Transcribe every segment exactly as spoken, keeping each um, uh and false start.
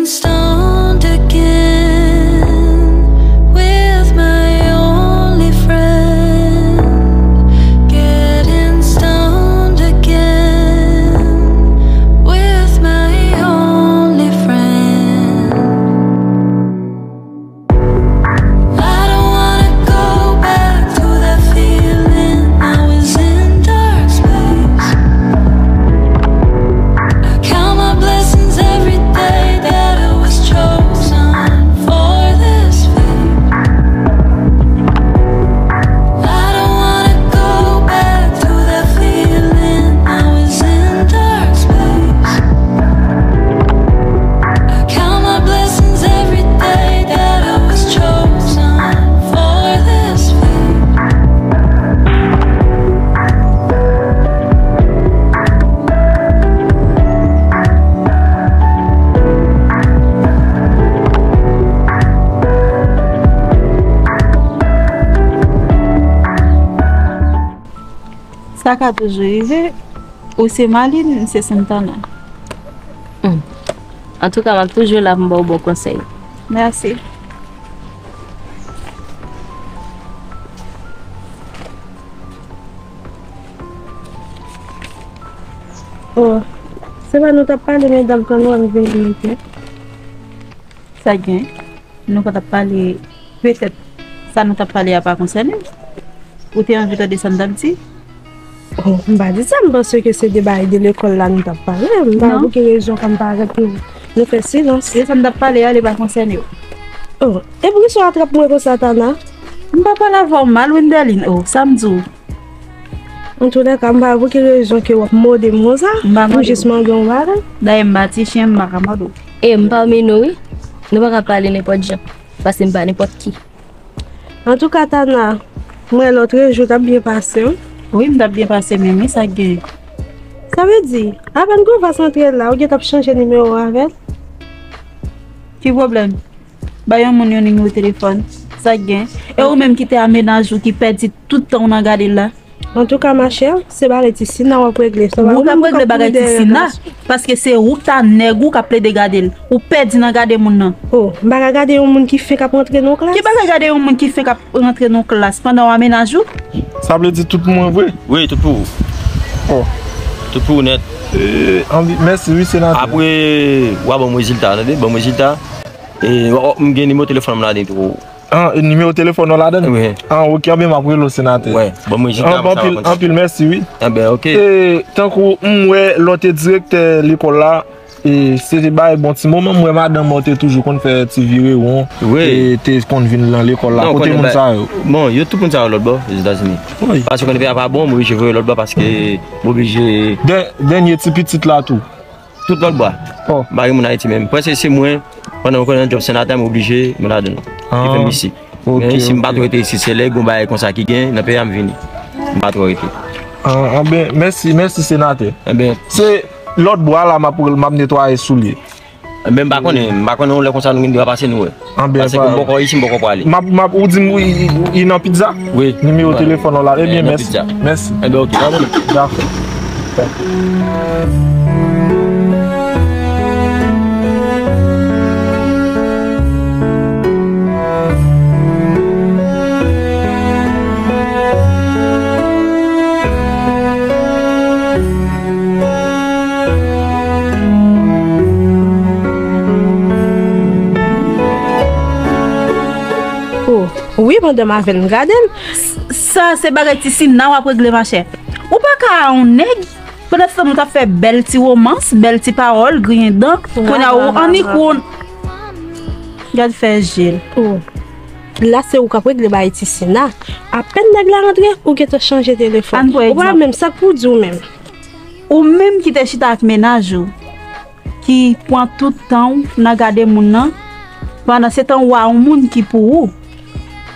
Stoned again with my only friend. Getting stoned again with my only friend. I don't wanna go back to that feeling. I was in dark space. I count my blessings every day that I was chosen for this fate. I don't wanna go back to that feeling. I was in dark space. I count my blessings every day that I was chosen for this fate. Sa ka toujou rive. Ou se Marlene, m se Santana. Hmm. Antouka, m ap toujou la pou m ba w bon konsèy. Mèsi. Oh, se pa nou t ap pale, medam, kan nou rive isit? Sa gen? Nou pa t ap pale, petèt sa nou t ap pale a pa konsène w. Ou te anvi tande sa m t ap di? Oh, m pa di sa, m panse ke se de bagay de lekòl la nou t ap pale. M pa wè pou ki rezon kan m parèt pou nou fè silans. E sa m t ap pale a, li pa konsène w. Oh, e poukisa w atrap mwen konsa, Tana? M pa pale avè w mal, Wendeline. Oh, sa m di w? Antoulèka, m pa wè pou ki rezon ke w ap mòde m konsa. M pa mòde w. M jis mande w yon bagay. Dayè, m pa ti chen, m pa ka mòde w. E m pami nou, wi. Nou pa ka pale nenpòt jan. Paske m pa nenpòt ki. Antouka, Tana, m wè lòtrejou t ap byen pase, wi. Wi, m t ap byen pase menm, wi, sa k gen? Sa vle di, apèn Grovas antre la, ou gentan ap chanje nimewo avè l? Ki pwoblèm? Bay yon moun yon nimewo telefòn, sa k gen? E ou menm ki te a mennaj ou ki pèdi tout tan w nan gade l la? Antouka, machè, se bagay ti Sina w ap regle. Ou k ap regle bagay ti Sina, paske se ou k ta nèg ou k ap plede gade l. Ou pèdi nan gade moun nan. Oh, m pa ka gade yon moun ki fenk ap rantre nan yon klas. Ki bagay gade yon moun ki fenk ap rantre nan yon klas pandan w a mennaj ou? Sa vle di tout pou mwen vre? Wi, tout pou ou. Oh. Tout pou ou nèt. Eh, anvi, mèsi, wi, senatè. Apre, w a ban m rezilta, tande? Ban m rezilta. E, w a, m gen nimewo telefòn m ladan tou. Ah, e nimewo telefòn ou ladan? Wi. Ah, ok, anben m ap rele w, senatè. Wi, bon, mwen jis anpil, anpil mèsi, wi. Anben, ok. E, tankou m wè lè w te direktè lekòl la, e, se te bay bon ti moman, m wè madanm ou te toujou konn fè ti virewon, wi, e te konn vin nan lekòl la. Kote moun sa yo? Bon, yo tout moun sa yo lòt bò, Ozetazini. Wi. Paske konnen peyi a pa bon, m oblije voye lòt bò paske m oblije. Dè-, dènye ti pitit la tou. Tout lòt bò. Oh. M pa gen moun Ayiti menm. Prèske se mwen, pandan m konnen djòb senatè, m oblije, m ladan l. Ki fè m isi. Men si m pa t rete isi, se lè gon bagay konsa ki gen, nan peyi a m vini. M pa twò rete. Ah, anben, mèsi, mèsi, senatè. Enben. Se lòt bò a la m ap, m ap netwaye soulye. Enben, m pa konnen, m pa konnen yon lè konsa nou gen dwa pase nou wè. Anben, paske m poko isi, m poko prale. M ap, m ap, ou di m, wi, i, i, i nan pizza? Wi. Nimewo telefòn ou la. Ebyen, mèsi. Mèsi. Enben, ok, pa pwoblèm. Dakò. Oh, wi, pandan m avè l, m gade l. S-, sa se bagay ti Sina w ap regle, machè. Ou pa ka yon nèg, pandan se tan nou t ap fè bèl ti womans, bèl ti pawòl, griyen dan, kounye a ou annik ou. Gad fè je l. Oh. La se ou k ap regle bagay ti Sina. Apèn nèg la rantre, ou gentan chanje telefòn. Ou pa menm sa k pou di w menm. Ou menm ki te chita ak mennaj ou, ki pran tout tan w nan gade moun nan, pandan se tan w a yon moun ki pou ou.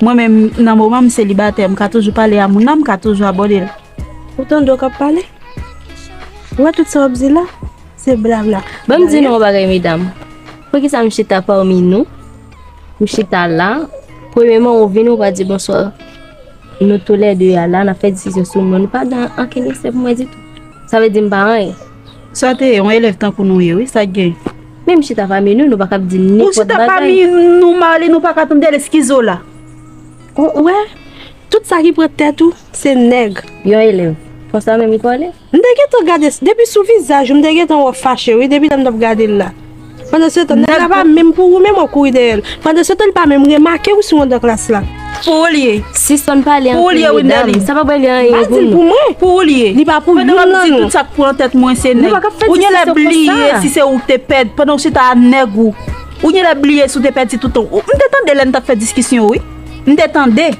Mwen menm, nan moman m selibatè, m ka toujou pale a moun nan, m ka toujou abòde l. Ou tande w k ap pale? Ou wè tout sa w ap di la? Se blabla. Ban m di nou yon bagay, medam. Poukisa m chita pami nou? M chita la. Premyèman, ou vini, ou pa di bonswa. Nou toulède a la, n ap fè diskisyon sou mwen. Nou pa gen ankenn respè pou mwen ditou. Sa vle di m pa anyen. Sa te ye, yon elèv tankou nou ye, wi, sa k gen? Menm chita pami nou, nou pa kab di nenpòt bagay. Ou chita pami nou, Marley, nou pa ka tande l, eskize w la. Ou wè, tout sa ki pran tèt ou, se nèg. Yon elèv. Konsa menm li pale? M te gentan gade, depi sou vizaj ou, m te gentan wè w fache, wi, depi lè m t ap gade l la. Pandan se tan, nèg la pa menm pou ou menm, w ap kouri dèyè l. Pandan se tan, li pa menm remake w sou yon dan klas la. Pou ou l ye. Sispann pale anpil, medam. Pou ou l ye, Wendèline. Sa pa bay li anyen pou nou. Pou mwen. Pou ou l ye. Li pa pou youn nan nou. Pandan w ap di tout sa k pran tèt mwen, se nèg. Ou gen lè bliye si se ou k te pèdi, pandan w chita a nèg ou. Ou gen lè bliye si w te pèdi tout tan. M te tande lè n t ap fè diskisyon, wi. M te tande.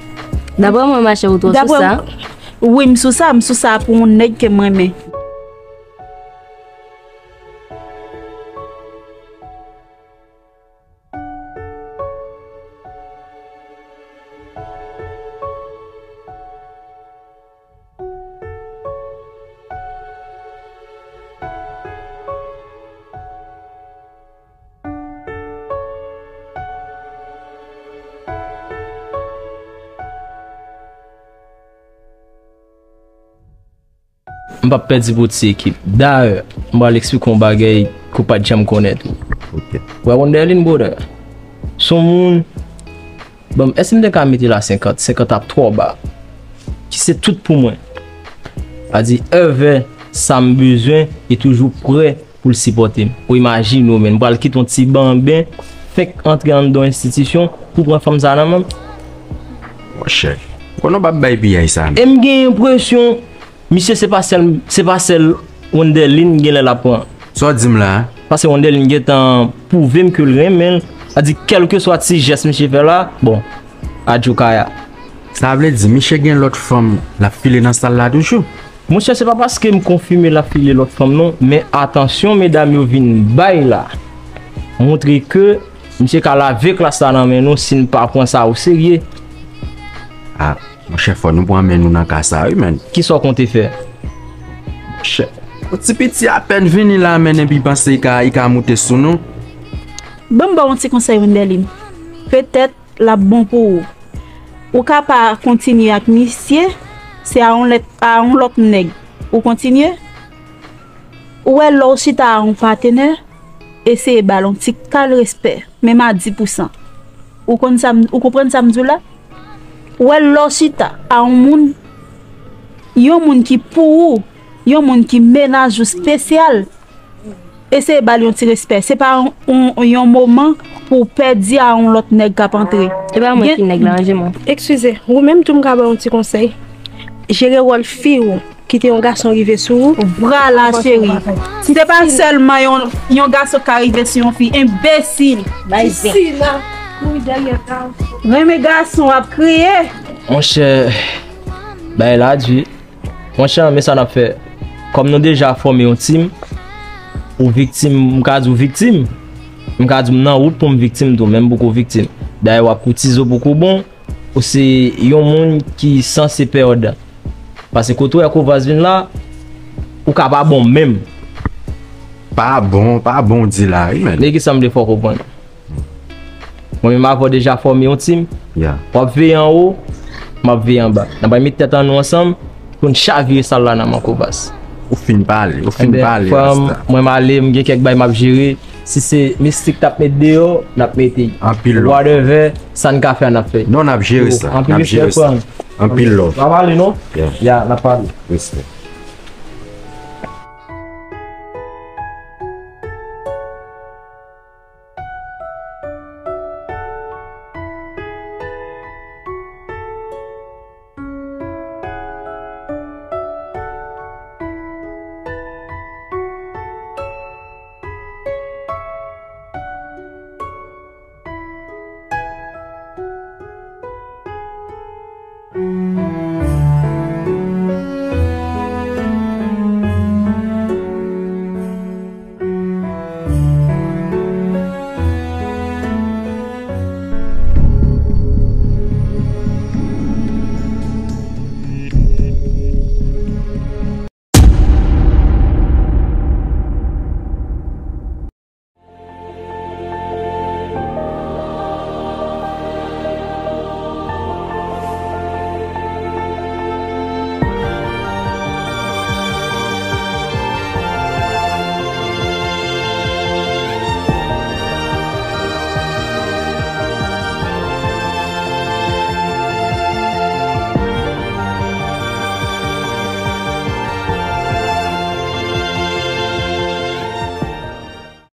Daprè mwen, machè, ou twò sou sa. Wi, m sou sa, m sou sa pou yon nèg ke m renmen. M p ap pèdi pou ti ekip. Dayè, m pral eksplike w yon bagay ke w pa t janm konnen tou. Ok. Wè Wonderlin, brother, se yon moun, bon, èske m te ka mete l a senkant? Senkant ap twò ba. Ki se tout pou mwen. A di, èvè sa m bezwen, li toujou prè pou l sipòte m. Ou imajine w, menn, m pral kite yon ti banben, fenk antre anndan yon enstitisyon pou pran fanm sa nan men m. Monchè, ou konnen w p ap bay piyay sa, menn. E m gen enpresyon, misye se pa sèl, se pa sèl Wonderlin genlè l ap pran. Sa w di m la a? Paske Wonderlin gentan pwouve m ke l renmen l. Sa di, kèlkeswa ti jès misye fè la, bon, adyo kaya. Sa vle di, misye gen lòt fanm l ap file nan sal la toujou? Monchè, se pa paske m konfime l ap file lòt fanm non, men atansyon medam yo vin bay la. Montre ke misye ka lave klas la nan men nou si n pa pran sa oserye. Ah, monchè, fò nou pran men nou nan ka sa wi, menn. Kisa w konte fè? Monchè, yon ti piti apèn vini la, menn, epi panse li ka, li ka moute sou nou. Ban m ba w yon ti konsèy, Wenderlin. Petèt l ap bon pou ou. Ou ka pa kontinye ak misye, se a yon lèt, a yon lòt nèg ou kontinye. Ou wè, lè w chita a yon patenè, eseye ba l yon ti kal respè, menm a dis pousan. Ou konn sa m, ou konprann sa m di w la? Ou wè, lè w chita a yon moun, yon moun ki pou ou, yon moun ki mennaj ou espesyal, eseye ba l yon ti respè. Se pa yon, yon, yon moman pou w pèdi a yon lòt nèg k ap antre. Se pa mwen ki nèg la, ranje mwen. Eskize, ou menm tou m ka ba w yon ti konsèy. Jere wòl fi w, kite yon gason rive sou ou. Vwala, cheri. Se pa sèlman yon, yon gason k ka rive sou yon fi. Enbesil. Bay zen. Renmen gason ap kriye. Monchè, bagay la di. Monchè, men sa n ap fè. Kòm nou deja fòme yon tim, ou viktim, m ka di w viktim. M ka di w m nan wout pou m viktim tou, men m poko viktim. Dayè, w ap koutize w poko bon, ou se yon moun ki sanse pèd. Paske kote w wè Kovas vin la, ou ka pa bon menm. Pa bon, pa bon di la, wi, men. Men kisa m vle fè w konprann? Mwen menm avè w deja fòme yon tim. Ya. W ap veye anwo, m ap veye anba. N ap met tèt an nou ansanm pou n chavire sal la nan men Kovas. Ou fin pale, ou fin pale, Rasta. Mwen m ale, m gen kèk bay m ap jere. Si se mistik t ap met deyò, n ap mete. Anpil love. Whatever, sa n ka fè, n ap fè. Non, n ap jere sa. Anpil respè, frè m. Anpil love. N ap pale, non? Ya. Ya, n ap pale. Respè.